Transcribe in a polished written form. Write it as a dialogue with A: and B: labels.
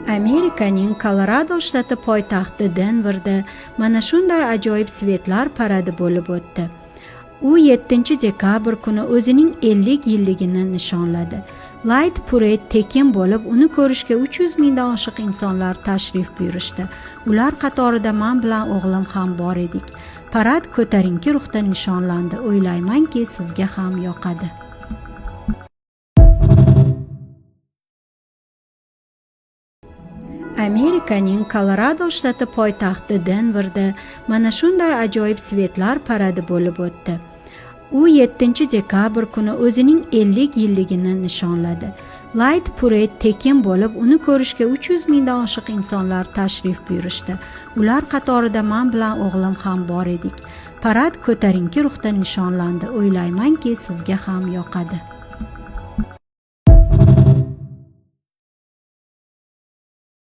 A: Amerikaning Kolorado shtati poytaxti Denverda mana shunday ajoyib svetlar paradi bo'lib o'tdi. U 7-dekabr kuni o'zining 50 yilligini nishonladi. Light Parade tekin bo'lib, uni ko'rishga 300 mingdan oshiq insonlar tashrif buyurishdi. Ular qatorida men bilan o'g'lim ham bor edik. Parad ko'tarinki ruhda nishonlandi. O'ylaymanki, sizga ham yoqadi. Amerikaning Kolorado shtati poytaxti Denverda mana shunday ajoyib svetlar paradi bo'lib o'tdi. U 7-dekabr kuni o'zining 50 yilligini nishonladi. Light Parade tekin bo'lib, uni ko'rishga 300 mingdan oshiq insonlar tashrif buyurishdi. Ular qatorida men bilan o'g'lim ham bor edik. Parad ko'tarinki ruhda nishonlandi. O'ylaymanki, sizga ham yoqadi.